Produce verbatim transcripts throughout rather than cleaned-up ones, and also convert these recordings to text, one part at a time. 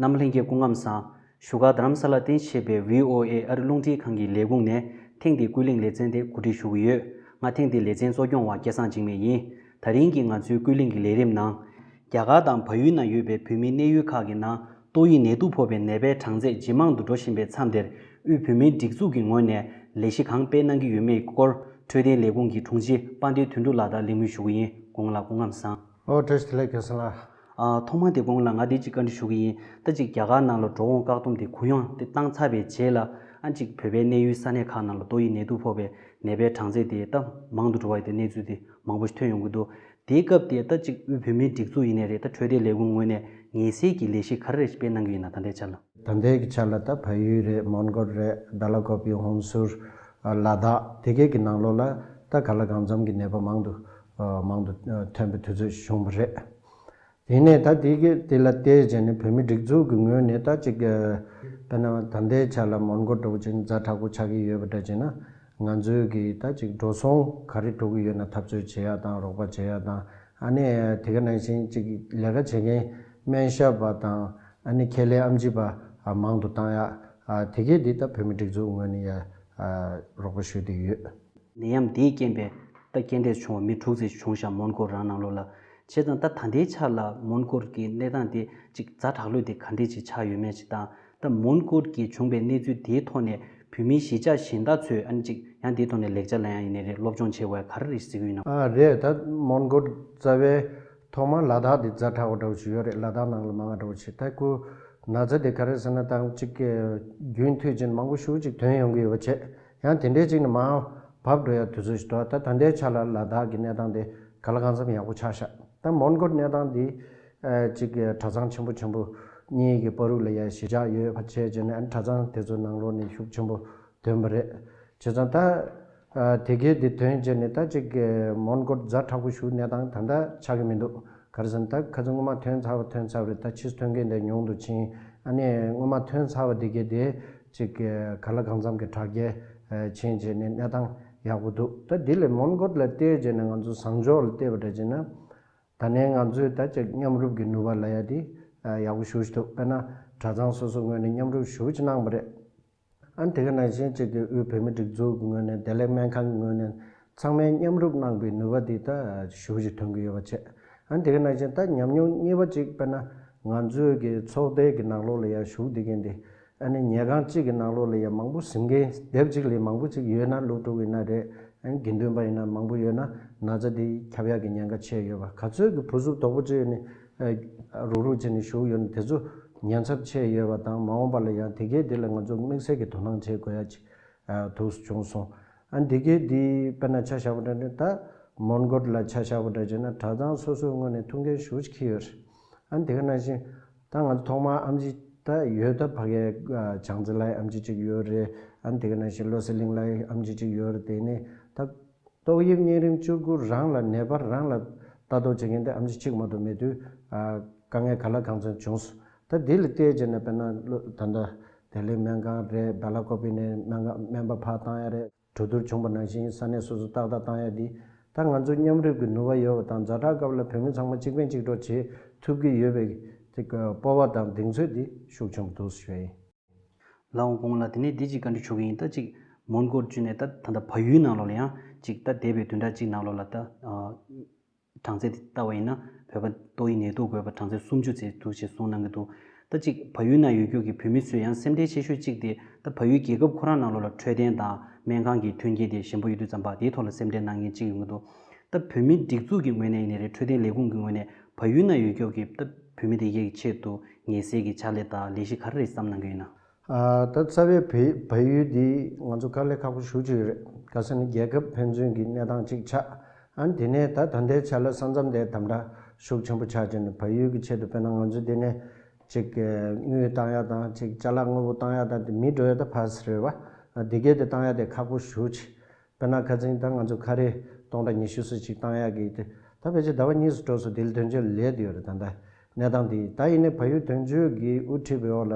རྣམ་པ་ལྷན་རྒྱས་སྐུ་ཁམས་བཟང་། བཞུགས་སྒར་རྡ་རམ་ས་ལར་རྟེན་གཞི་བྱས་པའི་ཝི་ཨོ་ཨེ་ཨ་རི་རླུང་འཕྲིན་ཁང་གི་ལས་ཁུངས་ནས་ཐེངས་འདིའི་ཀུན་གླེང་ལེ་ཚན་དེ་གོ་སྒྲིག་ཞུ་གི་ཡོད། ང་ཐེངས་འདིའི་ལེ་ཚན་གཙོ་སྐྱོང་བ་སྐལ་བཟང་འཇིགས་མེད་ཡིན། ད་རིང་གི་ང་ཚོའི་ཀུན་གླེང་གི་ལས་རིམ་ནང་། རྒྱ་གར་དང་བལ་ཡུལ་ནང་ཡོད་པའི་བོད་མིའི་གནས་ཡུལ་ཁག་གི་ནང་ཏོག་དབྱིབས་ནད་དུག་ཕོག་པའི་ནད་པའི་གྲངས་ཚད་ཇེ་མང་དུ་འགྲོ་བཞིན་པའི་མཚམས་དེར། དབུས་བོད་མིའི་སྒྲིག་འཛུགས་ཀྱི་ངོས་ནས་ལས་གཞི་གང་སྤེལ་གནང་གི་ཡོད་མེད་སྐོར། འཕྲོད་བསྟེན་ལས་ཁུངས་ཀྱི་དྲུང་ཆེ་དཔལ་ལྡན་དོན་གྲུབ་ལགས་དང་གླེང་མོལ་ཞུ་གི་ཡིན། སྐུ་ངོ་ལགས་སྐུ་ཁམས་བཟང་། ཨོ་བཀྲ་ཤིས་བདེ་ལེགས། སྐལ་བཟང་ལགས། ཨ། ཐོག་མ་དེ་སྐུ་ངོ་ལགས། ང་དེ་གཅིག་བཀའ་འདྲི་ཞུ་གི་ཡིན། ད་གཅིག་རྒྱ་གར་ནང་ལ་འགྲོ་འོང་བཀག་སྡོམ་དེ་གུ་ཡངས་དེ་བཏང་ཚར་བའི་རྗེས་ལ། ཨ། གཅིག་བོད་པའི་གནས་ཡུལ་ས་གནས་ཁག་ནང་ལ་ཏོག་དབྱིབས་ནད་དུག་ཕོག་པའི་ནད་པའི་གྲངས་ཚད་དེ་ད་མང་དུ་འགྲོ་བ་ཡི་དེ་གནས་ཚུལ་དེ་མང་པོ་ཞིག་ཐོན་ཡོང་གི་འདུག་དེའི་སྐབས་དེ་ད་གཅིག་དབུས་བོད་མིའི་སྒྲིག་འཛུགས་ཡིན་ནའི་རེད། ད་འཕྲོད་བསྟེན་ལས་ཁུངས་ངོས་ནས་ངེས་གསལ་གྱི་ལས་གཞི་ག་རེ་རེ་སྤེལ་གནང་གི་ཡོད་ན། ད་ལྟའི་ཆ་ལ། ད་ལྟའི་ཆ་ལ་ད་བལ་ཡུལ་རེད། མོན་གྷོ་རེད། བེ་ལ་ཀོ་པི། ཧོན་སུར། ལ་དྭགས་དེ་གའི་གི་ནང་ལོགས་ལ་ད་གང་ལ་གང་འཚམ་གྱི་ནད་པ་མང་དུ་མང་དུ་ཐོན་པའི་དུས་ཚོད་བྱུང་བ་རེད། དེ་ནས་ད་དེ་གི་དེ་ལ་བལྟས་བྱས་ནས་བོད་མིའི་སྒྲིག་འཛུགས་ཀྱི་ངོས་ནས་ད་ཅིག་དཔེར་ན་ད་ལྟའི་ཆ་ལ་མོན་གྷོ་འདྲ་བོ་ཅིག་ཛ་དྲག་པོ་ཆགས་ཀྱི་ཡོད་པ་འདྲ་བྱས་ན། ང་ཚོའི་གི་ད་ཅིག་འགྲོ་སོང་ག་རེ་འགྲོ་གི་ཡོད་ན་འཐབ་རྩོད་བྱེད་ཡ་དང་རོགས་པ་བྱེད་ཡ་དང་། ཨ་ནི་དེ་ག་ནང་བཞིན་ཅིག་ལས་ཀ་བྱེད་མཁན་སྨན་ཞབས་པ་དང་། ཨ་ནི་ཁྱད་ལས་ཨེམ་ཆི་པ་མང་དུ་བཏང་ཡ། དེ་གས་འདི་ད་བོད་མིའི་སྒྲིག་འཛུགས་ངོས་ནས་ཡ་རོགས་པ་ཞུས་བསྡད་ཡོད། ནད་ཡམས་འདིའི་རྐྱེན་པས་ད་རྐྱེན་འདས་བྱུང་བ་མི་དྲུག་ཙམ་བྱུང་ཤག་མོན་གྷོ་རང་ནང་ལོགས་ལ། བྱས་ཙང་ད་ད་ལྟའི་ཆ་ལ་མོན་གྷོ་གི་གནས་སྟངས་དེ་ཅིག་ཛ་དྲག་ལོས་དེ་ག་འདྲས་ཅིག་ཆགས་ཡོད་མེད་ཅིག་དང་། ད་མོན་གྷོ་གི་བྱུང་བའི་གནས་ཚུལ་དེའི་ཐོག་ནས་བོད་མིའི་གཞིས་ཆགས་གཞན་དག་ཚོས་ཨ་ནི་ཅིག་ཡང་དེའི་ཐོག་ནས་ལེགས་ཆ་ལེན་ཡ་ཡིན་ནའི་རེད། སློབ་སྦྱོང་བྱེད་དགོས་ཡ་ག་རེ་རེད་གཟིགས་ཀྱི་ཡོད་ན། ཨ་རེད། ད་མོན་གྷོ་རྩ་བའི་ཐོག་མ་ལ་དྭགས་དེ་ཛ་དྲག་པོ་འདྲ་བོ་ཞིག་ཡོད་རེད། ལ་དྭགས་ནང་ལ་མང་བ་འདྲ་བོ་ཞིག་ད་ཁོ་ན་ཚ་དེ་ག་རེ་ཟེར་ན་ད་ཅིག་རྒྱུན་མཐུད་ཅིག་མང་པོ་ཞེ་པོ་ཅིག་ཐོན་ཡོང་གི་ཡོད་པ་བྱས། ཡང་དེ་འདྲའི་ཅིག་ནས་མར་བབས་འགྲོ་ཡ་དུས་ཚོད་ཞིག་འདུག་ད་ད་ལྟའི་ཆ་ལ་ལ་དྭགས་ཀྱི་གནས་སྟངས་དེ་གང་ལ་གང་འཚམ་ཡག་པོ་ཆགས་ཤག་ད་མོན་གྷོ་གནས་སྟངས་དེ་ཨ་ཅིག་གྲྭ་ཚང་ཆེན་པོ་ཆེན་པོ་གཉིས་ཀྱི་བར་དུ་ལ་ཡ་གཞིས་ཆགས་ཡོད་པ་བྱས་བྱས་ནས། ཨ་ནི་གྲྭ་ཚང་དེ་ཚོའི་ནང་ལོགས་ནས་ཤུགས་ཆེན་པོ་ཐོན་པ་རེད། བྱས་ཙང་ད་ཨ་དེ་གས་དེ་ཐོན་བྱས་ནས་ད་ཅིག་མོན་གྷོ་ཛ་དྲག་པོ་ཞིག་གནས་སྟངས་ད་ལྟ་ཆགས་ཀྱི་མི་འདུག་ག་རེ་ཟེར་ན་ད་ཁ་སང་སྔོན་མ་ཐོན་ཚར་བ་ཐོན་ཚར་བ་རེད། ད་ཕྱིས་སུ་ཐོན་མཁན་དེ་ཉུང་དུ་ཕྱིན། ཨ་ནི་སྔོན་མ་ཐོན་ཚར་བ་དེ་གས་དེ་ཅིག་ག་ལ་གང་འཚམ་གྱི་དྲག་སྐྱེད་ཕྱིན་བྱས་ནས་གནས་སྟངས་ཡག་པོ་འདུག་ད་འདི་ལས་མོན་གྷོ་ལ་བལྟས་བྱས་ནས་ང་ཚོ་བཟང་ཕྱོགས་ལ་བལྟས་པ་འདྲ་བྱས་ན། ད་ནས་ང་ཚོས་ད་ཅིག་མཉམ་རུབ་ཀྱི་ནུས་པ་ལབ་ཡ་དེ་ཡག་པོ་ཞེ་པོ་ཅིག་འདུག་དཔེར་ན་གྲྭ་ཚང་སོ་སོའི་ངོས་ནས་མཉམ་རུབ་ཞེ་པོ་ཅིག་གནང་བ་རེད། ཨ་ནི་དེ་ག་ནང་བཞིན་ཅིག་གི་དབུས་བོད་མིའི་སྒྲིག་འཛུགས་ཀྱི་ངོས་ནས་བདེ་ལེགས་སྨན་ཁང་གི་ངོས་ནས་ཚང་མས་མཉམ་རུབ་གནང་པའི་ནུས་པ་འདི་ད་ཞེ་པོ་ཅིག་ཐོན་གྱི་ཡོད་པ་བྱས། ཨ་ནི་དེ་ག་ནང་བཞིན་ད་ཉམས་མྱོང་གཉིས་པ་ཅིག་དཔེར་ན་ང་ཚོའི་གི་ཚོགས་སྡེ་གི་ནང་ལོགས་ལ་ཡ་ཞུགས་བསྡད་མཁན་དེ། ཨ་ནི་ཉལ་ཁང་གཅིག་གི་ནང་ལོགས་ལ་ཡ་མང་པོ་གཟིམ་མཁན་སྡེབ་གཅིག་ལས་མང་པོ་ཅིག་ཡོད་ན། སློབ་ཕྲུག་ཡིན་ན་རེད། ཨ་ནི་དགེ་འདུན་པ་ཡིན་ན་མང་པོ་ཡོད་ན་ན་ཚ་འདི་ཁྱབ་ཡག་གི་ཉེན་ཁ་ཆེ་ཡོད་པ། ག་ཚོད་ཀྱི་བུ་གཟུགས་དོག་པོ་ཅིག་ནི་རུག་རུག་བྱས་ནས་བཞུགས་ཡོད་ན་དེ་ཚོ་ཉེན་ཚབས་ཆེ་ཡོད་པ་དང་། མ་འོངས་པ་ལ་ཡང་དེ་གའི་དེ་ལ་ང་ཚོ་དམིགས་བསལ་གྱི་དོ་སྣང་བྱེད་དགོས་ཡ་ཅིག་འདུག་བྱུང་སོང་། ཨ་ནི་དེ་གའི་དེ་དཔེར་ན་ཆ་བཞག་པ་འདྲ་ན་ད་མོན་གྷོ་ལ་ཆ་བཞག་པ་འདྲ་བྱས་ན་གྲྭ་ཚང་སོ་སོའི་ངོས་ནས་ཐུགས་འགན་ཞེ་པོ་ཅིག་འཁྱེར་ཡོད་རེད། ཨ་ནི་དེ་ག་ནང་བཞིན་ད་ང་ཚོ་ཐོག་མར་ཨེམ་ཆི་ད་ཡོད། ད་ཕ་གིའི་བྱང་རྩེ་ལའི་ཨེམ་ཆི་གཅིག་ཡོད་རེད། ཨ་ནི་དེ་ག་ནང་བཞིན་བློ་གསལ་གླིང་ལའི་ཨེམ་ཆི་གཅིག་ཡོད་རེད། དེ་ནས་ད་ཏོག་དབྱིབས་གཉན་རིམས་བཅུ་དགུ་རང་ལ་ནད་པ་རང་ལ་ལྟ་རྟོག་བྱེད་མཁན་དེ་ཨེམ་ཆི་གཅིག་མ་གཏོགས་མེད་དུས། ཨ་དཀའ་ངལ་ག་ལ་གང་འཚམ་བྱུང་སོང་། ད་འདི་ལ་བལྟས་བྱས་ན་དཔེར་ན་ལོ་ད་ལྟ་བདེ་ལེགས་སྨན་ཁང་རེད། བེ་ལ་ཀོ་པི་ནས་སྨན་ཁང་སྨན་པ་ཕར་བཏང་ཡ་རེད། གྲོས་བསྡུར་བྱུང་བ་ནང་བཞིན་ས་གནས་སོ་སོ་ཏག་ཏག་བཏང་ཡ་འདི། ད་ང་ཚོ་མཉམ་རུབ་ཀྱི་ནུས་པ་ཡོད་པ་དང་། ཛ་དྲག་སྐབས་ལ་བོད་མི་ཚང་མ་གཅིག་ཕན་གཅིག་གྲོགས་བྱེད་ཐུབ་ཀྱི་ཡོད་པའི་དེ་སྤོབས་པ་དང་གདེང་ཚོད་འདི་ཤུགས་ཆེན་པོ་འདུག་ཞུ་ཡ་ཡིན། ལགས་འོང་སྐུ་ངོ་ལགས། དེ་ནས་འདི་གཅིག་བཀའ་འདྲི་ཞུ་གི་ཡིན། ད་གཅིག་མོན་གྷོ་བརྒྱུད་ནས་ད་ད་ལྟ་བལ་ཡུལ་ནང་ལོགས་ལ་ཡང་གཅིག་ད་འདས་པའི་བདུན་ཕྲག་གཅིག་ནང་ལོགས་ལ་ད་ཨ་གྲངས་ཚད་དེ་ལྟ་བ་ཡིན་ན་བོད་པ་ཏོག་དབྱིབས་ནད་དུག་འགོས་པ་གྲངས་ཚད་སུམ་ཅུ་ཙམ་འདུག་ཅེས་གསུངས་གནང་གི་འདུག་ད་གཅིག་བལ་ཡུལ་ནང་ཡོད་རྒྱུ་གི་བོད་མི་ཚོས་ཡང་སེམས་ཁྲལ་ཆེ་ཤོས་གཅིག་དེ་ད་བལ་ཡུལ་རྒྱལ་ཁབ་ཁོ་རང་ནང་ལོགས་ལ་འཕྲོད་བསྟེན་དང་སྨན་ཁང་གི་མཐུན་རྐྱེན་དེ་ཞན་པོ་ཡོད་དུས་ཙམ་པ་དེའི་ཐོག་ལ་སེམས་ཁྲལ་གནང་མཁན་གཅིག་ཡོང་གི་འདུག་ད་བོད་མིའི་སྒྲིག་འཛུགས་ཀྱི་ངོས་ནས་ཡིན་ནའི་རེད། འཕྲོད་བསྟེན་ལས་ཁུངས་ཀྱི་ངོས་ནས་བལ་ཡུལ་ནང་ཡོད་རྒྱུ་གི་ད་བོད་མི་དེ་གའི་ཆེད་དུ་ངེས་སེལ་གྱི་ཕྱག་ལས་དང་ལས་གཞི་ག་རེ་རེ་བརྩམས་གནང་གི་ཡོད་ན། ཨ་ད་རྩ་བའི་བལ་བལ་ཡུལ་འདི་ང་ཚོ་དཀའ་ལས་ཁག་པོ་ཞེ་པོ་ཅིག་ཡོད་རེད། ག་ཟེར་ན་རྒྱལ་ཁབ་ཕན་ཚུན་གྱི་གནས་སྟངས་གཅིག་ཆགས། ཨ་ནི་དེ་ནས་ད་ད་ལྟའི་ཆ་ལ་ས་མཚམས་དེ་དམ་དྲག་ཤུགས་ཆེན་པོ་ཆགས་བྱས་ནས་བལ་ཡུལ་གྱི་ཆེད་དུ་དཔེར་ན་ང་ཚོ་དེ་ནས་ཅིག་དངུལ་བཏང་ཡ་དང་། ཅིག་ཅ་ལག་དངོས་པོ་བཏང་ཡ་དང་། དེ་མི་འགྲོ་ཡ་ད་ཕར་ཟེར་བ། ཨ་དེ་གས་དེ་བཏང་ཡ་དེ་ཁག་པོ་ཞེ་པོ་ཅིག་དཔེར་ན་ཁ་སང་ད་ང་ཚོ་ཁ་རས་སྟོང་ཕྲག་ཉི་ཤུ་ཙམ་ཅིག་བཏང་ཡ་གི་དེ་ད་ཕལ་ཆེར་ཟླ་བ་གཉིས་སུ་འགྲོ་སོང་། དེ་ལ་དོན་གཅོད་ལས་དེ་ཡོད་རེད། ད་ལྟ་གནས་སྟངས་དེ་ད་ཡིན་ནའི་བལ་ཡུལ་དོན་གཅོད་ཀྱི་དབུ་ཁྲིད་པའི་འོག་ལ་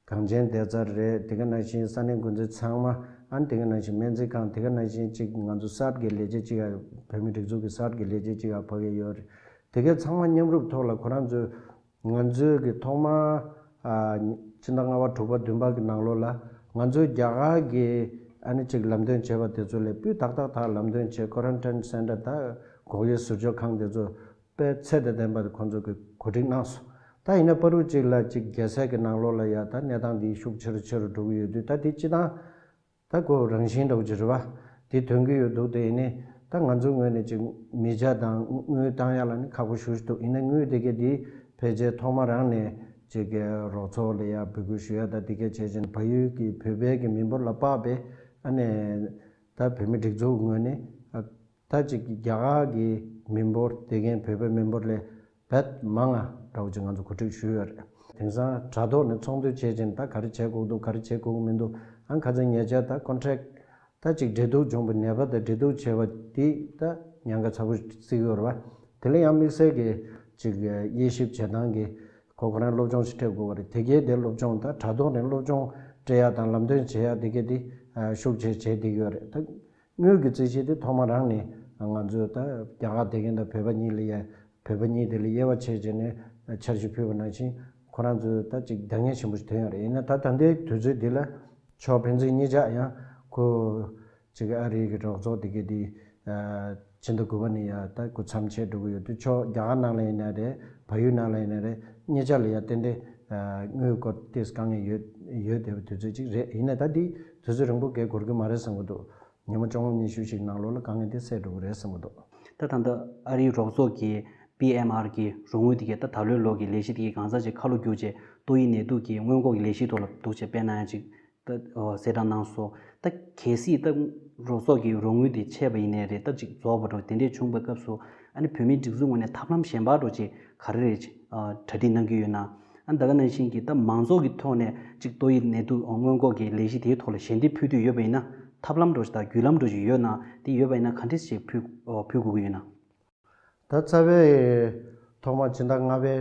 གངས་ཅན་བདེ་རྩ་རེད། དེ་ག་ནང་བཞིན་ས་གནས་འགོ་འཛིན་ཚང་མ། ཨ་ནི་དེ་ག་ནང་བཞིན་སྨན་རྩིས་ཁང་། དེ་ག་ནང་བཞིན་ཅིག་ང་ཚོ་སཱད་ཀྱི་ལས་བྱེད་ཅིག་ཡང་བོད་མིའི་སྒྲིག་འཛུགས་ཀྱི་སཱད་ཀྱི་ལས་བྱེད་ཅིག་ཡང་ཕ་གིར་ཡོད་རེད། དེ་ག་ཚང་མ་མཉམ་རུབ་ཐོག་ལ་ཁོ་རང་ཚོས་ང་ཚོའི་གི་ཐོག་མར་ ཨ་ཕྱི་ཟླ་ལྔ་པ་དྲུག་པ་བདུན་པ་གི་ནང་ལོགས་ལ་ང་ཚོའི་རྒྱ་གར་གྱི་ཨ་ནི་ཅིག་ལམ་སྟོན་བྱས་པ་དེ་ཚོ་ལས་སྤུས་དག་ཏག་ཏག་ལམ་སྟོན་བྱས། ཀོ་རན་ཊིན་སེན་ཊར་དང་འགོག་དབྱེ་ཟུར་འཇོག་ཁང་དེ་ཚོ་དཔེ་ཚད་དང་ལྡན་པ་ཁོང་ཚོ་གིས་གོ་སྒྲིག་གནང་སོང་། ད་ཡིན་ན་བར་དུ་ཅིག་ལ་ཅིག་རྒྱལ་སའི་གི་ནང་ལོགས་ལ་ཡ་ད་གནས་སྟངས་འདི་ཤུགས་ཆེ་རུ་ཆེ་རུ་འགྲོ་གི་ཡོད་དུས། ད་དེ་སྤྱི་བཏང་ད་ཁོ་རང་བཞིན་འདྲ་བོ་ཅིག་རེད་བ། དེ་ཐོན་གྱི་ཡོད་འདུག་དེ་ཡིན་ནའི་ད་ང་ཚོའི་ངོས་ནས་ཅིག་མི་ཆ་དང་དངུལ་བཏང་ཡག་ལ་ནི་ཁག་པོ་ཞེ་པོ་ཅིག་འདུག་ཡིན་ན་དངུལ་དེ་གས་དེ་ཕལ་ཆེར་ཐོག་མ་རང་ནས་ཅིག་གི་རོགས་ཚོགས་ལ་ཡ་འབོད་སྐུལ་ཞུ་ཡ་ད་དེ་གས་བྱས་ཙང་བལ་ཡུལ་གྱི་བོད་པའི་གི་མི་འབོར་ལ་དཔག་པའི་ཨ་ནི་ད་བོད་མི་སྒྲིག་འཛུགས་ངོས་ནས་ཨ་ད་ཅིག་རྒྱ་གར་གྱི་མི་འབོར་དེ་གའི་བོད་པའི་མི་འབོར་ལས་བེད་མང་ང་འདྲ་བོ་ཅིག་ང་ཚོ་གོ་སྒྲིག་ཞུས་ཡོད་རེད། དེང་སང་དྲ་ཐོག་ནས་ཚོགས་འདུ་བྱས་ཙང་ད་ག་རེ་བྱེད་དགོས་འདུག་ག་རེ་བྱེད་དགོས་ཀྱི་མི་འདུག་ཨང་། ཁ་སང་ཉེ་ཆར་ད་ཀོན་ཊེག་ད་ཅིག་འབྲེལ་གཏུག་བྱུང་བ། ནད་པ་དང་འབྲེལ་གཏུག་བྱས་པ་དེ་ད་ཉེན་ཁ་ཚ་པོ་བརྩི་གི་ཡོད་རེད་བ། དེ་ལ་ཡང་དམིགས་བསལ་གྱི་ཅིག་དབྱེ་ཞིབ་བྱེད་སྟངས་ཀྱི་ཁོ་ཁོ་རང་སློབ་སྦྱོང་ཞིག་སྤྲད་དགོས་པ་རེད། དེ་གའི་དེ་སློབ་སྦྱོང་ད་དྲ་ཐོག་ནས་སློབ་སྦྱོང་སྤྲད་ཡ་དང་ལམ་སྟོན་བྱེད་ཡ་དེ་གའི་དེ་ཤུགས་ཆེ་བྱས་བསྡད་ཀྱི་ཡོད་རེད། ད་དངུལ་གྱི་རྩིས་གཞི་དེ་ཐོག་མ་རང་ནས་ང་ཚོས་ད་རྒྱ་གར་དེ་གའི་དང་བོད་པ་གཉིས་ལ་ཡ་བོད་པ་གཉིས་དེ་ལ་དབྱེ་བ་ཕྱེ་བྱས་ནས་འཆར་གཞི་ཕུལ་བ་ནང་བཞིན་ཁོ་རང་ཚོས་ད་ཅིག་འདང་ངེས་ཆེན་པོ་ཞིག་ཐོན་ཡོད་རེད། ཡིན་ན་ད་ད་ལྟའི་དུས་ཚོད་འདི་ལ་ཕྱོགས་ཕན་ཚུན་གཉིས་ཆ་ཡང་ཁོ་ཅིག་ཨ་རིའི་གི་རོགས་ཚོགས་དེ་གའི་དེ་ཕྱི་ཟླ་དགུ་པ་ནས་ཡ་ད་སྐུ་མཚམས་ཆད་འགྲོ་གི་ཡོད་དུས། ཕྱོགས་རྒྱ་གར་ནང་ལ་ཡིན་ན་རེད། བལ་ཡུལ་ནང་ལ་ཡིན་ན་རེད། གཉིས་ཆ་ལ་ཡ་ཏན་ཏན་དངུལ་སྐོར་ཏོག་ཙམ་དཀའ་ངལ་ཡོད་ཡོད་བསྡད་པའི་དུས་ཚོད་ཅིག་རེད། ཡིན་ན་ད་འདི་དུས་ཚོད་རིང་པོ་འགོར་གི་མ་རེད་བསམ་གི་འདུག་ཉི་མ་བཅོ་ལྔ་ཉི་ཤུ་ཞིག་ནང་ལོགས་ལ་དཀའ་ངལ་དེ་སེལ་འགྲོ་གི་རེད་བསམ་གི་འདུག་ད་ད་ལྟ་ཨ་རིའི་རོགས་ཚོགས་ཀྱི་པི་ཨེམ་ཨར་གྱི་རོགས་དངུལ་དེ་གས་ད་ད་ལོའི་ལོ་གི་ལས་གཞི་དེ་གས་གང་ཟག་ཅིག་ཁ་ལོ་བསྒྱུར་བྱས་ཏོག་དབྱིབས་ནད་དུག་གི་སྔོན་འགོག་གི་ལས་གཞིའི་ཐོག་ལ་འདུག་བྱས་སྤེལ་གནང་ཡ་ཅིག་ད་གསལ་བསྒྲགས་གནང་སོང་། ད་གལ་སྲིད་ད་རོགས་ཚོགས་ཀྱི་རོགས་དངུལ་དེ་ཆད་པ་ཡིན་ནའི་རེད། ད་ཅིག་རྫོགས་པ་འདྲ་དེ་འདྲས་བྱུང་བའི་སྐབས་སུ་ཨ་ནི་བོད་མིའི་སྒྲིག་འཛུགས་ངོས་ནས་ཐབས་ལམ་གཞན་པ་འདྲ་ཅིག་ག་རེ་རེད་ཅིག་གྲ་སྒྲིག་གནང་གི་ཡོད་ན། ཨ་ད་ག་ནང་བཞིན་གྱི་ད་མང་ཚོགས་ཀྱི་ཐོག་ནས་ཅིག་ཏོག་དབྱིབས་ནད་དུག་སྔོན་འགོག་གི་ལས་གཞི་དེའི་ཐོག་ལ་ཞལ་འདེབས་ཕུལ་འདོད་ཡོད་པ་ཡིན་ན། ཐབས་ལམ་འདྲ་ཞིག་དང་བརྒྱུད་ལམ་འདྲ་ཞིག་ཡོད་ན། དེ་ཡོད་པ་ཡིན་ན་ག་འདྲས་ཞིག་ཕུལ་ཨོ་ཕུལ་དགོས་ཀྱི་ཡོད་ན། ད་རྩ་བའི་ཐོག་མ་ཕྱི་ཟླ་ལྔ་པའི་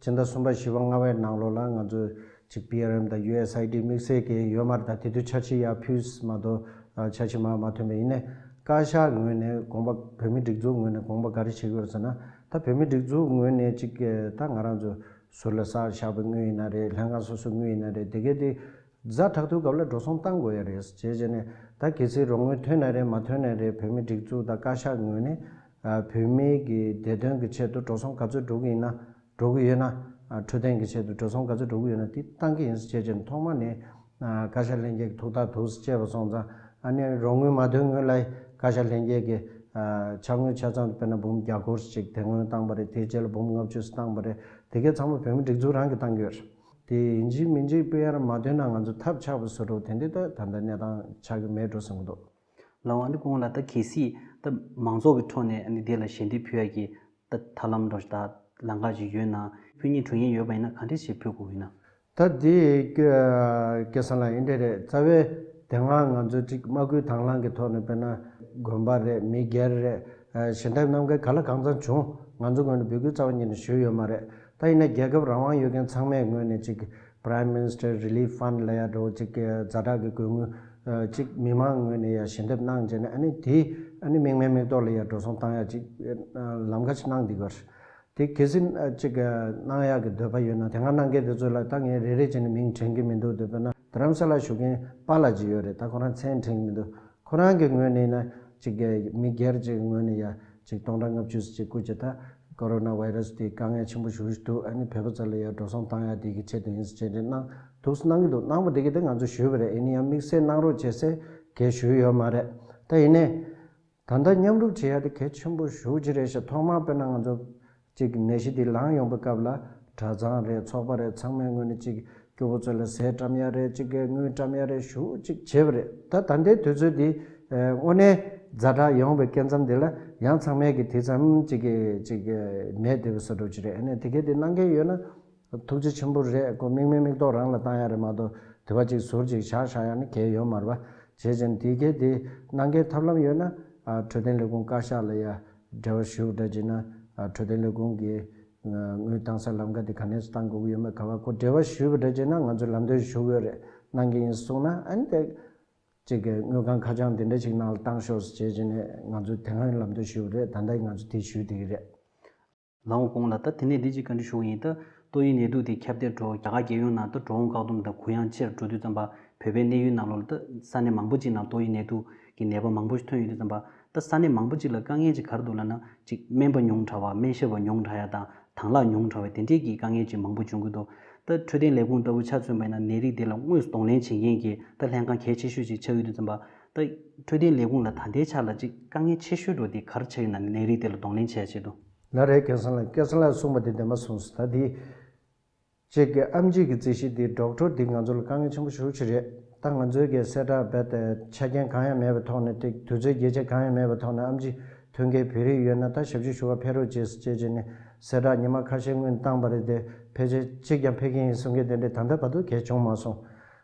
ཕྱི་ཟླ་གསུམ་པ་བཞི་པ་ལྔ་པའི་ནང་ལོགས་ལ་ང་ཚོས་ཅིག་པི་ཨར་ཨེམ་དང་ཡུ་ཨེས་ཨའི་ཌི་དམིགས་བསལ་གྱི་ཡོད་མ་རེད། ད་དེ་དུས་འཆར་གཞི་ཡར་ཕུལ་མ་གཏོགས་འཆར་གཞི་མར་མ་ཐོན་པ་ཡིན་ནའི། བཀའ་ཤག་ངོས་ནས་དགོངས་པ། བོད་མིའི་སྒྲིག་འཛུགས་ངོས་ནས་དགོངས་པ་ག་རེ་བཞེས་ཀྱི་ཡོད་ཟེར་ན། ད་བོད་མིའི་སྒྲིག་འཛུགས་ངོས་ནས་ཅིག་ད་ང་རང་ཚོ་ཟུར་ལ་གསར་བཞག་པའི་དངུལ་ཡིན་ན་རེད། ལྷན་ཁང་སོ་སོའི་དངུལ་ཡིན་ན་རེད། དེ་གས་དེ་ཛ་དྲག་དུས་སྐབས་ལ་འགྲོ་སོང་བཏང་དགོས་ཡ་རེད། བྱས་བྱས་ནས་ད་གལ་སྲིད་རོགས་དངུལ་ཐོན་ན་རེད་མ་ཐོན་ན་རེད། བོད་མིའི་སྒྲིག་འཛུགས་དང་བཀའ་ཤག་ངོས་ནས་ཨ་བོད་མིའི་གི་བདེ་དོན་གི་ཆེད་དུ་འགྲོ་སོང་ག་ཚོད་འགྲོ་གི་ཡིན་ན། འགྲོ་གི་ཡོད་ན། ཨ་འཕྲོད་བསྟེན་གི་ཆེད་དུ་འགྲོ་སོང་ག་ཚོད་འགྲོ་གི་ཡོད་ན་དེ་བཏང་གི་ཡིན་ཟེར། བྱས་བྱས་ནས་ཐོག་མ་ནས་ཨ་བཀའ་ཤག་ལྷན་རྒྱས་ཀྱི་ཐུགས་ཐག་ཐུགས་སུ་བཅད་པ་སོང་ཙང་། ཨ་ནི་རོགས་དངུལ་མ་ཐོན་སྔོན་ལ་བཀའ་ཤག་ལྷན་རྒྱས་ཀྱི་ཨ་ཆ་དངུལ་ཆ་ཚང་དཔེར་ན་འབུམ་བརྒྱ་སྐོར་ཞིག་དེ་སྔོན་བཏང་པ་རེད། དེའི་རྗེས་ལ་འབུམ་ལྔ་བཅུ་ཞིག་བཏང་པ་རེད། དེ་གས་ཚང་མ་བོད་མིའི་སྒྲིག་འཛུགས་རང་གིས་བཏང་གི་ཡོད་རེད། དེ་ཡིན་གཅིག་མིན་གཅིག་པི་ཨར་མ་ཐོན་ན་ང་ཚོ་ཐབས་ཆག་པ་བཟོ་འགྲོ་དེ་འདྲ་ད་ད་ལྟ་གནས་སྟངས་ཆགས་ཀྱི་མེད་འགྲོ་བསམ་གྱི་འདུག་ལགས་འོང་། ཨ་ནི་སྐུ་ངོ་ལགས། ད་གལ་སྲིད་ད་མང་ཚོགས་ཀྱི་ཁྲོད་ནས་ཨ་ནི་དེ་ལ་ཞལ་འདེབས་ཕུལ་ཡ་གི་ད་ཐབས་ལམ་འདྲ་ཞིག་ད་ལམ་ཁ་ཞིག་ཡོད་ན། ཕུལ་སྙིང་འདོད་མཁན་ཡོད་པ་ཡིན་ན་ག་འདྲས་ཞིག་ཕུལ་དགོས་ཡིན་ན། ད་དེ་སྐྱོ་སྐལ་བཟང་ལགས་འདི་འདྲས་རེད། རྩ་བའི་དེ་སྔ་ང་ཚོ་ཅིག་དམག་ཁུལ་དང་བླངས་ཀྱི་ཐོག་ནས་དཔེར་ན་དགོན་པ་རེད། མི་སྒེར་རེད། ཞལ་འདེབས་གནང་མཁན་ག་ལ་གང་འཚམ་བྱུང་། ང་ཚོ་ངོས་ནས་འབོད་སྐུལ་རྩ་བ་ཉིད་ནས་ཞུས་ཡོད་མ་རེད། ད་ཡིན་ན་རྒྱལ་ཁབ་རང་དབང་ཡོད་མཁན་ཚང་མའི་ངོས་ནས་ཅིག་Prime Minister Relief Fund ལབ་ཡ་འདྲ་བོ་ཅིག་ཛ་དྲག་གི་དགོས་དངུལ་ཅིག་མི་མང་ངོས་ནས་ཡ་ཞལ་འདེབས་གནང་བྱས་ནས། ཨ་ནི་དེ་ཨ་ནི་མིག་སྨན་མིག་ཏོག་ལ་ཡ་འགྲོ་སོང་བཏང་ཡ་ཅིག་ལམ་ཁ་ཅིག་གནང་བསྡད་ཡོད་རེད། དེ་གལ་སྲིད་ཨ་ཅིག་གནང་ཡག་གི་འདོད་པ་ཡོད་ན། དེ་སྔ་གནང་མཁན་དེ་ཚོ་ལ་ད་ངས་རེ་རེ་བྱས་ནས་མིང་དྲན་གྱི་མི་འདུག་དེ་དཔེར་ན་རྡ་རམ་ས་ལ་བཞུགས་མཁན་པཱ་ལགས་ཅིག་ཡོད་རེད། ད་ཁོ་རང་མཚན་དྲན་གྱི་མི་འདུག་ཁོ་རང་གི་ངོས་ནས་ན་ཅིག་མི་སྒེར་ཅིག་གི་ངོས་ནས་ཡ་ཅིག་སྟོང་ཕྲག་ལྔ་བཅུ་ཙམ་ཅིག་བསྐུར་བྱས། ད་ཀོ་རོ་ན་བྷའི་ར་སི་དེ་དཀའ་ངལ་ཆེན་པོ་ཞེ་པོ་ཞིག་འདུག་ཨ་ནི་བོད་པ་ཚོ་ལ་ཡ་འགྲོ་སོང་བཏང་ཡག་དེ་གི་ཆེད་དུ་ཡིན་ཟེར་བྱས་ནས་གནང་འདུག་གནང་གི་འདུག་གནང་བ་དེ་གི་དེ་ང་ཚོ་ཞུས་པ་རེད། ཡིན་ན་ཡང་དམིགས་བསལ་གནང་རོགས་བྱེད་ཟེར་གས་ཞུས་ཡོད་མ་རེད། ད་ཡིན་ནའི། ད་ལྟ་མཉམ་རུབ་བྱེད་ཡ་དེ་གལ་ཆེན་པོ་ཞེ་པོ་ཅིག་རེད་ཤག་ཐོག་མར་དཔེར་ན་ང་ཚོ་ཅིག་ནད་གཞི་འདི་ལངས་ཡོང་པའི་སྐབས་ལ་གྲྭ་ཚང་རེད། ཚོགས་པ་རེད། ཚང་མའི་ངོས་ནས་ཅིག་སྐྱོ་པོ་ཚོ་ལ་ཟས་བཀྲམ་ཡ་རེད། ཅིག་གི་དངུལ་བཀྲམ་ཡ་རེད། ཞེ་པོ་ཅིག་བྱས་པ་རེད། ད་ད་ལྟའི་དུས་ཚོད་འདི་དངོས་གནས་ཛ་དྲག་ཡོང་བའི་སྐབས་མཚམས་འདི་ལ་ཡང་ཚང་མས་ཀྱི་དེ་ཙམ་ཅིག་གི་ཅིག་གི་མེད་བསྡད་པའི་བཟོ་འདྲ་ཅིག་རེད། ཨ་ནི་དེ་གས་དེ་གནང་མཁན་ཡོད་ན། ཐུགས་རྗེ་ཆེན་པོ་རེད། ཁོ་མིག་སྨན་མིག་ཏོག་རང་ལ་བཏང་ཡ་རེད་མ་གཏོགས་དེ་བ་ཅིག་ཟུར་ཅིག་བཞག་བཞག་ཡ་ནི་གལ་ཡོད་མ་རེད་པ། བྱས་ཙང་དེ་གས་དེ་གནང་མཁན་ཐབས་ལམ་ཡོད་ན། ཨ་འཕྲོད་བསྟེན་ལས་ཁུངས་བཀའ་ཤག་ལ་ཡ་འབྲེལ་བ་ཞུ་འདྲ་བྱས་ན། ཨ་འཕྲོད་བསྟེན་ལས་ཁུངས་ཀྱི་དངུལ་བཏང་སའི་ལམ་ཁ་དེ་ག་ནས་བཏང་དགོས་ཀྱི་ཡོད་མེད་ག་བ་ཁོ་འབྲེལ་བ་ཞུས་པ་འདྲ་བྱས་ན་ང་ཚོས་ལམ་སྟོན་ཞུ་གི་ཡོད་རེད། གནང་གི་ཡིན་གསུངས་ན། ཨ་ནི་དེ་ཅིག་གི་དངུལ་ཁང་ཁ་བྱང་དེ་འདྲ་ཅིག་ནང་ལ་བཏང་ཤོག་ཟེར་བྱས་ནས་ང་ཚོས་དེ་སྔ་ལམ་སྟོན་ཞུས་པ་རེད། ད་ལྟ་ང་ཚོས་དེ་ཞུས་བསྡད་ཀྱི་རེད། ལགས་འོང་སྐུ་ངོ་ལགས། ད་དེ་ནས་འདི་ཅིག་བཀའ་འདྲི་ཞུ་གི་ཡིན། ད་ ཏོག་དབྱིབས་ནད་དུག་དེ་ཁྱབ་གདལ་འགྲོ། རྒྱ་གར་རྒྱལ་ཡོངས་ནང་ད་འགྲོ་འོང་བཀག་སྡོམ་དང་གུ་ཡངས་ཆེ་རུ་འགྲོ་དུས་ཙམ་པ། བོད་པའི་གནས་ཡུལ་ནང་ལོགས་ལ་ད་ས་གནས་མང་པོ་ཅིག་ནང་ཏོག་དབྱིབས་ནད་དུག་གི་ནད་པ་མང་པོ་ཞིག་ཐོན་ཡོད་དུས་ཙམ་པ། ད་ས་གནས་མང་པོ་ཅིག་ལ་དཀའ་ངལ་ཅིག་ག་རེ་འདུག་ལབ་ན། ཅིག་སྨན་པ་ཉུང་དྲགས་པ། སྨན་ཞབས་པ་ཉུང་དྲགས་ཡ་དང་། དང་བླངས་ཉུང་དྲགས་པའི་དེ་འདྲས་ཀྱི་དཀའ་ངལ་ཅིག་མང་པོ་བྱུང་གི་འདུག་ད་འཕྲོད་བསྟེན་ལས་ཁུངས་ལྟ་བུ་ཆ་མཚོན་པ་ཡིན་ན། ནད་རིགས་དེ་ལ་དངོས་སུ་གདོང་ལེན་བྱེད་མཁན་གྱི་ད་ལྷན་ཁང་གལ་ཆེ་ཤོས་ཅིག་ཆགས་ཡོད་དུས་ཙམ་པ། ད་འཕྲོད་བསྟེན་ལས་ཁུངས་ལ་ད་ལྟའི་ཆ་ལ་ཅིག་དཀའ་ངལ་ཆེ་ཤོས་འདྲ་བོ་དེ་ག་རེ་ཆགས་ཡོད་ན། ནད་རིགས་དེ་ལ་གདོང་ལེན་བྱེད་ཆེད་དུ། ལགས་རེད། སྐལ་བཟང་ལགས། སྐལ་བཟང་ལགས་གསུངས་པ་དེ་བདེན་པ་གསུངས་སོང་། ད་དེ་ཅིག་གི་ཨེམ་ཆི་གི་རྩིས་གཞི་དེ་ཌོག་ཊར་དེ་ང་ཚོ་ལ་དཀའ་ངལ་ཆེན་པོ་ཞེ་པོ་ཅིག་རེད། ད་ང་ཚོའི་གི་གསལ་བསྒྲགས་རྦད་དེ་ཆ་རྐྱེན་གང་ཡང་མེད་པའི་ཐོག་ནས། དེ་དུས་ཚོད་རྒྱས་ཆ་གང་ཡང་མེད་པའི་ཐོག་ནས་ཨེམ་ཆི་ཐོན་མཁན་བོད་རིགས་ཡོད་ན་ད་ཞབས་ཕྱི་ཞུ་བར་ཕེབས་རོགས་བྱེད་ཟེར་བྱས་བྱས་ནས་གསལ་བསྒྲགས་ཉི་མ་ཁ་ཤས་སྔོན་བཏང་བ་རེད་དེ། ཕལ་ཆེར་གཅིག་ཀྱང་ཕེབས་ཀྱི་ཡིན་གསུང་མཁན་དེ་འདྲས་ད་ལྟ་བར་དུ་གལ་བྱུང་མ་སོང་།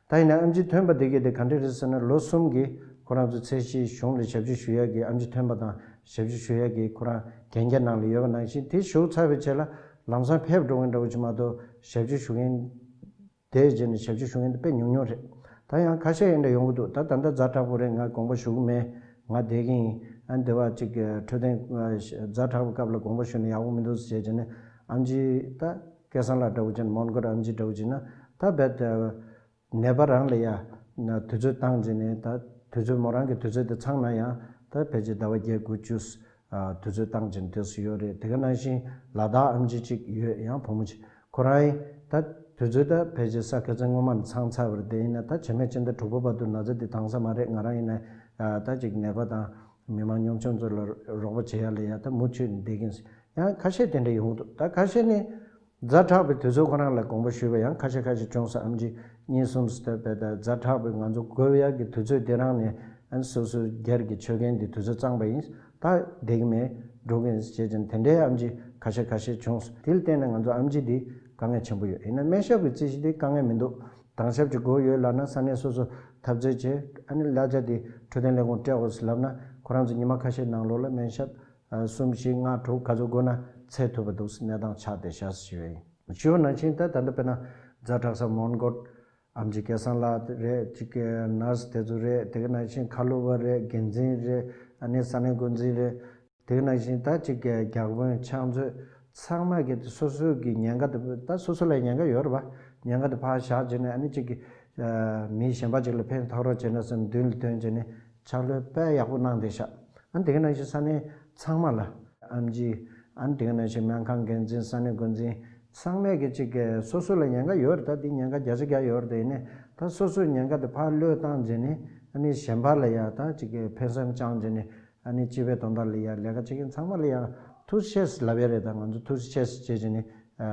ད་ཡིན་ན་ཨེམ་ཆི་ཐོན་པ་དེ་གི་དེ་ག་འདྲས་རེད་ཟེར་ན། ལོ་གསུམ་གྱི་ཁོ་རང་ཚོ་ཚད་གཞི་གཞུང་ལ་ཞབས་ཕྱི་ཞུ་ཡག་གི། ཨེམ་ཆི་ཐོན་པ་དང་ཞབས་ཕྱི་ཞུ་ཡག་གི་ཁོ་རང་གན་རྒྱ་ནང་ལ་ཡོད་པ་ནང་བཞིན། དེ་ཞུགས་ཚར་བའི་རྗེས་ལ་ལམ་སང་ཕེབས་འགྲོ་མཁན་འདྲ་བོ་ཅིག་མ་གཏོགས། ཞབས་ཕྱི་ཞུ་མཁན་དེའི་རྗེས་ནས་ཞབས་ཕྱི་ཞུ་མཁན་དེ་དཔེ་ཉུང་ཉུང་རེད། ད་ཡང་ཁ་ཤས་ཡིན་འདྲ་ཡོང་གི་འདུག་ད་ད་ལྟ་ཛ་དྲག་པོ་རེད། ང་དགོངས་པ་ཞུ་གི་མེད། ང་བསྡད་ཀྱི་ཡིན། ཨ་ནི་དེ་བ་ཅིག་འཕྲོད་བསྟེན་ཛ་དྲག་པོའི་སྐབས་ལ་དགོངས་པ་ཞུས་ན་ཡག་པོ་མི་འདུག་ཟེར་བྱས་བྱས་ནས། ཨེམ་ཆི་ད་སྐལ་བཟང་ལགས་འདྲ་བོ་བྱས་ན། མོན་གྷོ་ཨེམ་ཆི་འདྲ་བོ་བྱས་ན། ད་རྦད་ནད་པ་རང་ལ་ཡ་ན་དུས་ཚོད་བཏང་བྱས་ནས། ད་དུས་ཚོད་མོ་རང་གི་དུས་ཚོད་དེ་ཚང་ན་ཡང་ད་ཕལ་ཆེར་ཟླ་བ་བརྒྱད་དགུ་བཅུ་ཨ་དུས་ཚོད་བཏང་བྱས་ནས་དེ་སུ་ཡོད་རེད། དེ་ག་ནང་བཞིན་ལ་དྭགས་ཨེམ་ཆི་གཅིག་ཡོད། ཡང་བུ་མོ་གཅིག་ཁོ་རང་ཡིན། ད་དུས་ཚོད་ད་ཕལ་ཆེར་ས་ཁ་ཚན་སྔོན་མ་ནས་ཚང་ཚར་བ་རེད། དེ་ཡིན་ན་ད་བྱེ་མའི་སྤྱི་ཟླ་དྲུག་པ་བར་དུ་ན་ཚ་དེ་དྭངས་ས་མ་རེད། ང་རང་ཡིན་ན་ད་ཅིག་ནད་པ་དང་མི་མང་གཉོམ་ཆུང་ཚོ་ལ་རོགས་པ་བྱེད་ཡ་ལ་ཡ་ད་མུ་མཐུད་ནས་བསྡད་ཀྱིན། ཡང་ཁ་ཤས་དེ་འདྲ་ཡོང་གི་འདུག་ད་ཁ་ཤས་ནི་ཛ་དྲག་པའི་དུས་ཚོད་ཁོ་རང་ལ་དགོངས་པ་ཞུས་པ་ཡང་ཁ་ཤས་ཁ་ཤས་བྱུང་སོང་། ཨེམ་ཆི་གཉིས་གསུམ་ཙམ་བསྡད་པས། ད་ཛ་དྲག་པའི་ང་ཚོ་དགོས་ཡག་གི་དུས་ཚོད་དེ་རང་ནས། ཨ་ནི་སོ་སོའི་སྒེར་གྱི་ཆོད་གན་དེ་དུས་ཚོད་གཙང་པ་ཡིན། ད་བསྡད་ཀྱི་མེད། འགྲོ་གི་ཡིན་ཟེར་བྱས་ཙང་དེ་འདྲའི་ཨེམ་ཆི་ཁ་ཤས་ཁ་ཤས་བྱུང་སོང་། དེ་ལ་བརྟེན་ནས་ང་ཚོ་ཨེམ་ཆི་འདི་དཀའ་ངལ་ཆེན་པོ་ཡོད། ཡིན་ན་སྨན་ཞབས་ཀྱི་རྩིས་གཞི་འདི་དཀའ་ངལ་མི་འདུག་དྭང་ཞབས་ཀྱི་དགོས་ཡོད་ལབ་ན་ས་གནས་སོ་སོ་འཐབ་རྩོད་བྱས། ཨ་ནི་གླ་ཆ་དེ་འཕྲོད་བསྟེན་ལས་ཁུངས་སྤྲད་དགོས་ཟེར་ལབ་ན། ཁོ་རང་ཚོ་ཉི་མ་ཁ་ཤས་ནང་ལོགས་ལ་སྨན་ཞབས་ཨ་གསུམ་བཞི་ལྔ་དྲུག་ག་ཚོད་དགོས་ན་འཚོལ་ཐུབ་པ་འདུག་ཟེར་གནས་སྟངས་ཆགས་བསྡད་ཤག་ཟེར་ཞུ་ཡ་ཡིན། ཞུ་བ་ནང་བཞིན་ད་ད་ལྟ་དཔེར་ན་ཛ་དྲག་ས་མོན་གྷོ་ཨེམ་ཆི་སྐལ་བཟང་ལགས་རེད། ཅིག་གི་ནར་སི་དེ་ཚོ་རེད། དེ་ག་ནང་བཞིན་ཁ་ལོ་བ་རེད། འགན་འཛིན་རེད། ཨ་ནི་ས་གནས་འགོ་འཛིན་རེད། དེ་ག་ནང་བཞིན་ད་ཅིག་གི་བརྒྱ་དཔོན་ཕྱག་མཛོད་ཚང་མ་གི་སོ་སོའི་གི་ཉེན་ཁ་དེ། ད་སོ་སོ་ལ་ཉེན་ཁ་ཡོད་རེད་པ། ཉེན་ཁ་དེ་ཕར་བཞག་བྱས་ནས། ཨ་ནི་ཅིག་གི་མི་གཞན་པ་ཅིག་ལ་ཕན་ཐོགས་རོགས་བྱས་ན་བསམ་མདུན་ལ་ཐོན་བྱས་ནས་ཕྱག་ལས་དཔེ་ཡག་པོ་གནང་བསྡད་ཤག་ཨ་ནི་དེ་ག་ནང་བཞིན་ས་གནས་ཚང་མ་ལ། ཨེམ་ཆི། ཨ་ནི་དེ་ག་ནང་བཞིན་སྨན་ཁང་འགན་འཛིན། ས་གནས་འགོ་འཛིན་ཚང་མས་གི་ཅིག་གི་སོ་སོ་ལ་ཉེན་ཁ་ཡོད་རེད། ད་དེ་ཉེན་ཁ་བརྒྱ་ཆ་བརྒྱ་ཡོད་རེད། དེ་ཡིན་ནའི་ད་སོ་སོའི་ཉེན་ཁ་དེ་ཕར་བློས་བཏང་བྱས་ནས། ཨ་ནི་གཞན་པ་ལ་ཡ་ད་ཅིག་གི་ཕན་སེམས་བཅངས་བྱས་ནས། ཨ་ནི་སྤྱི་པའི་དོན་དག་ལ་ཡ་ལས་ཀ་བྱེད་མཁན་ཚང་མ་ལ་ཡ་ཐུགས་རྗེ་ཆེ་ལབ་ཡ་རེད། ད་ང་ཚོ་ཐུགས་རྗེ་ཆེ་བྱས་བྱས་ནས། ཨ་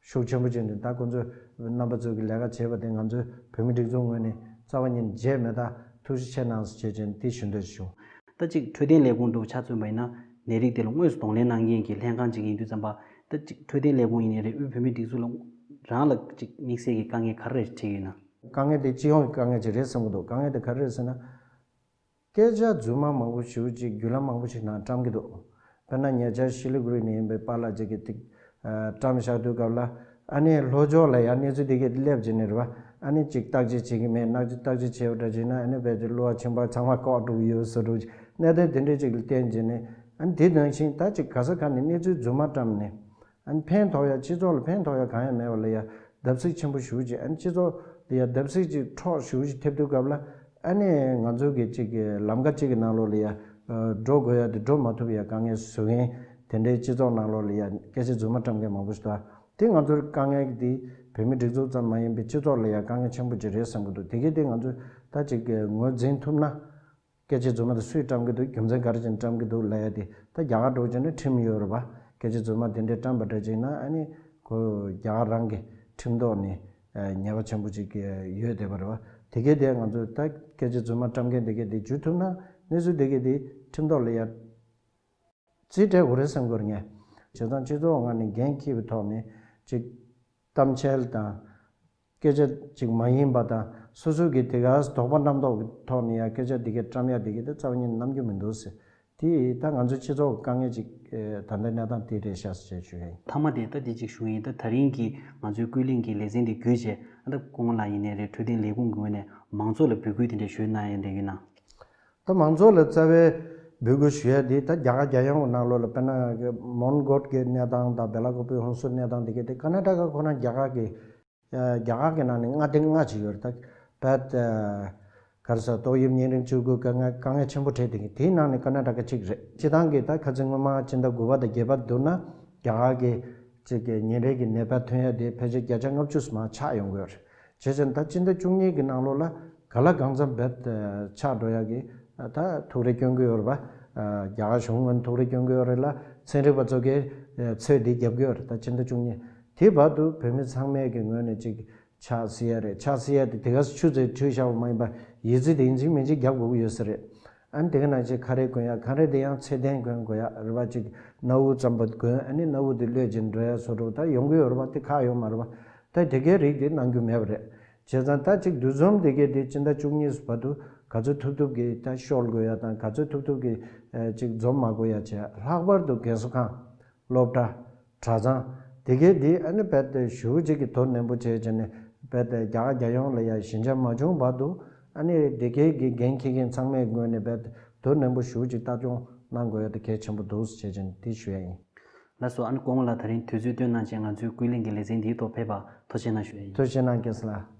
ཤུགས་ཆེན་པོ་བྱས་ནས། ད་ཁོང་ཚོས་རྣམ་པ་ཚོ་གི་ལས་ཀ་བྱས་པ་དེ་ང་ཚོའི་བོད་མི་སྒྲིག་འཛུགས་ངོས་ནས་རྩ་བ་ཉིད་ནས་བརྗེད་མེད། ད་ཐུགས་རྗེ་ཆེ་གནང་ཟེར་བྱས་བྱས་ནས་དེ་ཞུ་འདོད་བྱུང་། ད་ཅིག་འཕྲོད་བསྟེན་ལས་ཁུངས་འདྲ་བོ་ཆ་མཚོན་པ་ཡིན་ན། ནད་རིགས་དེ་ལ་དངོས་སུ་གདོང་ལེན་གནང་མཁན་གྱི་ལྷན་ཁང་ཅིག་ཡིན་དུས་ཙམ་པ། ད་ཅིག་འཕྲོད་བསྟེན་ལས་ཁུངས་ཡིན་ནའི་རེད། དབུས་བོད་མིའི་སྒྲིག་འཛུགས་ལ་རང་ལ་ཅིག་དམིགས་བསལ་གྱི་དཀའ་ངལ་ག་རེ་འཕྲད་ཀྱི་ཡོད་ན། དཀའ་ངལ་དེ་སྤྱི་ཡོངས་ཀྱི་དཀའ་ངལ་ཅིག་རེད་བསམ་གྱི་འདུག་དཀའ་ངལ་དེ་ག་རེ་རེད་ཟེར་ན། སྐད་ཆ་རྫུན་མ་མང་པོ་ཞེ་པོ་ཅིག་བརྒྱུད་ལམ་མང་པོ་ཞིག་ནང་བཀྲམ་གྱི་འདུག་དཔེར་ན་ཉེ་ཆར་ཤི་ལི་གུ་རི་ནས་ཡིན་པའི་པཱ་ལགས་ཅིག་གིས་ཏིག་ཨ་བཀྲམ་བཞག་དུས་སྐབས་ལ། ཨ་ནི་ལྷོ་ཕྱོགས་ལ་ཡང་གནས་ཚུལ་དེ་གས་སླེབས་བྱས་ནས་རེད་པ། ཨ་ནི་ཅིག་བརྟག་དཔྱད་བྱེད་ཀྱི་མེད། བརྟག་དཔྱད་བྱས་པ་འདྲ་བྱས་ན། ཨ་ནི་བས་ཀྱི་གློ་བ་མཆིན་པ་ཚང་མ་བཀོག་འགྲོ་གི་ཡོད་བཟོ་འདྲ་ཅིག་གནད་དོན་དེ་འདྲས་ཅིག་ལ་བརྟེན་བྱས་ནས། ཨ་ནི་དེ་ནང་བཞིན་ད་ཅིག་ག་ས་ག་ནས་གནས་ཚུལ་རྫུན་མ་བཀྲམ་ནས། ཨ་ནི་ཕན་ཐོགས་ཡ། སྤྱི་ཚོགས་ལ་ཕན་ཐོགས་ཡ་གང་ཡང་མེད་པ་ལ་ཡ་བརྡབ་གསིག་ཆེན་པོ་ཞེ་པོ་ཅིག་ཨ་ནི་སྤྱི་ཚོགས་ལ་ཡ་བརྡབ་གསིག་ཅིག་འཕྲོག་ཞེ་པོ་ཅིག་ཐེབས་དུས་སྐབས་ལ། ཨ་ནི་ང་ཚོ་གི་ཅིག་གི་ལམ་ཁ་ཅིག་གི་ནང་ལོགས་ལ་ཡ་འགྲོ་དགོས་ཡ་དེ་འགྲོ་མ་ཐུབ་ཡ་དཀའ་ངལ་བཟོ་མཁན་དེ་འདྲའི་སྤྱི་ཚོགས་ནང་ལོགས་ལ་ཡ་སྐད་ཆ་རྫུན་མ་བཀྲམ་མཁན་མང་པོ་ཞིག་འདུག་དེ་ང་ཚོར་དཀའ་ངལ་དེ་བོད་མི་སྒྲིག་འཛུགས་ཙམ་མ་ཡིན་པའི་སྤྱི་ཚོགས་ལ་ཡ་དཀའ་ངལ་ཆེན་པོ་ཅིག་རེད་བསམ་གྱི་འདུག་དེ་གས་དེ་ང་ཚོས་ད་ཅིག་གི་ངོས་འཛིན་ཐུབ་ན། སྐད་ཆ་རྫུན་མ་དེ་སུས་བཀྲམ་གྱི་འདུག་རྒྱུ་མཚན་ག་རེ་བྱས་ནས་བཀྲམ་གྱི་འདུག་ལབ་ཡ་དེ། ད་རྒྱ་གར་འདྲ་བོ་བྱས་ན་ཁྲིམས་ཡོད་རེད་པ། སྐད་ཆ་རྫུན་མ་དེ་འདྲས་བཀྲམ་པ་འདྲ་བྱས་ན། ཨ་ནི་ཁོ་རྒྱ་གར་རང་གི་ཁྲིམས་ཐོག་ནས་ཨ་ཉེས་པ་ཆེན་པོ་ཅིག་ཡོད་བསྡད་པ་རེད་པ། དེ་གས་དེ་ང་ཚོས་ད་སྐད་ཆ་རྫུན་མ་བཀྲམ་མཁན་དེ་གས་དེ་འཇུ་ཐུབ་ན། གནས་ཚུལ་དེ་གས་དེ་ཁྲིམས་ཐོག་ལ་ཡ་རྩིས་སྤྲད་དགོས་རེད་བསམ་གྱི་ཡོད་རེད་ངས། བྱས་ཙང་སྤྱི་ཚོགས་ངོས་ནས་འགན་འཁྱེར་བའི་ཐོག་ནས་ཅིག་གཏམ་འཆལ་དང་། སྐད་ཆ་ཅིག་མ་ཡིན་པ་དང་། སོ་སོ་གི་དེ་ག་དོགས་པ་རྣམ་རྟོག་གི་ཐོག་ནས་ཡ་སྐད་ཆ་དེ་གས་བཀྲམ་ཡ་དེ་གས་དེ་རྩ་བ་ཉིད་ནས་རྣམ་འགྱུར་མི་འདུག་ཟེར། དེ་ད་ང་ཚོའི་སྤྱི་ཚོགས་ཀྱི་དཀའ་ངལ་ཅིག་ཨེ་ད་ལྟ་གནས་སྟངས་དེ་རེད་ཤག་ཟེར་ཞུ་ཡ་ཡིན། མཐའ་མ་དེ་ད་དེ་ཅིག་ཞུ་ཡིན། ད་ད་རིང་གི་ང་ཚོའི་ཀུན་གླེང་གི་ལེ་ཚན་དེ་བརྒྱུད་བྱས། ཨ་ད་སྐུ་ངོ་ལགས་ཡིན་ནའི་རེད། འཕྲོད་བསྟེན་ལས་ཁུངས་ཀྱི་ངོས་ནས་མང་ཚོགས་ལ་འབོད་སྐུལ་དེ་འདྲ་ཞུས་གནང་ཡ་འདྲ་ཡོད་ན། ད་མང་ཚོགས་ལ་རྩ་བའི་ འབོད་སྐུལ་ཞུ་ཡ་དེ་ད་རྒྱ་གར་རྒྱལ་ཡོངས་ཀྱི་ནང་ལོགས་ལ་དཔེར་ན་མོན་གྷོ་གི་གནས་སྟངས་དང་བེ་ལ་ཀོ་པི་ཧུན་སུར་གནས་སྟངས་དེ་གའི་དེ་ཀར་ནཱ་ཊ་ཀ་ཁོ་རང་རྒྱ་གར་གྱི་རྒྱ་གར་གྱི་ནང་ནས་མངའ་སྡེ་ལྔ་ཅིག་ཡོད་རེད། ད་བད་ག་རེ་ཟེར། ཏོག་དབྱིབས་གཉན་རིམས་བཅུ་དགུ་དཀའ་ངལ་དཀའ་ངལ་ཆེན་པོ་འཕྲད་བསྡད་མཁན་དེའི་ནང་ནས་ཀར་ནཱ་ཊ་ཀ་གཅིག་རེད། སྤྱིར་བཏང་གི་ད་ཁ་སང་སྔོན་མ་སྤྱི་ཟླ་དགུ་པ་དང་བརྒྱད་པ་བསྡུར་ན་རྒྱ་གར་གྱི་ཅིག་གི་ཉིན་རེ་གི་ནད་པ་ཐོན་ཡ་དེ་ཕལ་ཆེར་བརྒྱ་ཆ་ལྔ་བཅུ་ཙམ་ཆག་ཡོང་གི་ཡོད་རེད། བྱས་ཙང་ད་སྤྱི་ཟླ་བཅུ་གཉིས་ཀྱི་ནང་ལོགས་ལ་ག་ལ་གང་འཚམ་བད་ཆག་འགྲོ་ཡ་གི་ད་ཐུགས་རེ་སྐྱོན་གྱི་ཡོད་རེད་པ། རྒྱ་གར་གཞུང་ངོས་ནས་ཐུགས་རེ་སྐྱོན་གྱི་ཡོད་རེད་ལ། ཚན་རིག་པ་ཚོ་གིས་ཚོད་འདི་རྒྱབ་ཀྱི་ཡོད་རེད། ད་སྤྱི་ཟླ་བཅུ་གཉིས་དེ་བར་དུ་བོད་མི་ཚང་མས་ཀྱི་ངོས་ནས་ཅིག་ཆག་སྲིད་ཡ་རེད། ཆག་སྲིད་ཡ་དེ་དེ་ག་སུ་ཆུ་ཚོད་ཁྲུས་བཞག་པ་མ་ཡིན་པ་ཡིན་ཚད་དེ་ཡིན་གཅིག་མིན་གཅིག་རྒྱབ་དགོས་ཀྱི་ཡོད་ས་རེད། ཨ་ནི་དེ་ག་ནང་བཞིན་ཁ་རས་གོན་ཡ། ཁ་རས་དེ་ཡང་ཚད་ལྡན་གོན་དགོས་ཡ་རེད་པ། ཅིག་སྣ་བུག་ཙམ་པ་གོན། ཨ་ནི་སྣ་བུག་དེ་གློད་ཅིང་འགྲོ་ཡ་བཟོ་འདྲ་ད་ཡོང་གི་ཡོད་རེད་པ། དེ་ཁག་ཡོད་མ་རེད་པ། ད་དེ་གའི་རིགས་དེ་གནང་རྒྱུ་མེད་པ་རེད། བྱས་ཙང་ད་ཅིག་འདུ་འཛོམས་དེ་གའི་དེ་སྤྱི་ཟླ་བཅུ་གཉིས་བར་དུ་ག་ཚོད་ཐུབ་ཐུབ་ཀྱིས་ད་ཤོར་དགོས་ཡ་དང་ག་ཚོད་ཐུབ་ཐུབ་ཀྱིས་ཅིག་འཛོམས་མ་དགོས་ཡ་བྱས། ལྷག་པར་དུ་རྒས་གསོ་ཁང་། སློབ་གྲྭ། གྲྭ་ཚང་། དེ་གའི་འདི་ཨ་ནི་རྦད་དེ་ཞེ་པོ་ཅིག་གི་དོ་ནན་པོ་བྱས་བྱས་ནས་རྦད་དེ་རྒྱ་གར་རྒྱལ་ཡོངས་ལ་ཡ་ཞན་ཆ་མ་བྱུང་བར་དུ། ཨ་ནི་དེ་གའི་གི་འགན་འཁྱེར་མཁན་ཚང་མའི་ངོས་ནས་རྦད་དེ་དོ་ནན་པོ་ཞེ་པོ་ཅིག་ལྟ་སྐྱོང་གནང་དགོས་ཡ་དེ་གལ་ཆེན་པོ་འདུག་ཟེར་བྱས་བྱས་ནས་དེ་ཞུ་ཡ་ཡིན། ལགས་སོ། ཨ་ནི་སྐུ་ངོ་ལགས་ད་རིང་དུས་ཚོད་བཏོན་གནང་བྱས་ང་ཚོའི་ཀུན་གླེང་གི་ལེ་ཚན་འདིའི་ཐོག་ཕེབས་པར་ཐུགས་རྗེ་གནང་ཞུ་ཡ་ཡིན། ཐུགས་རྗེ་གནང་རྒན་ལགས།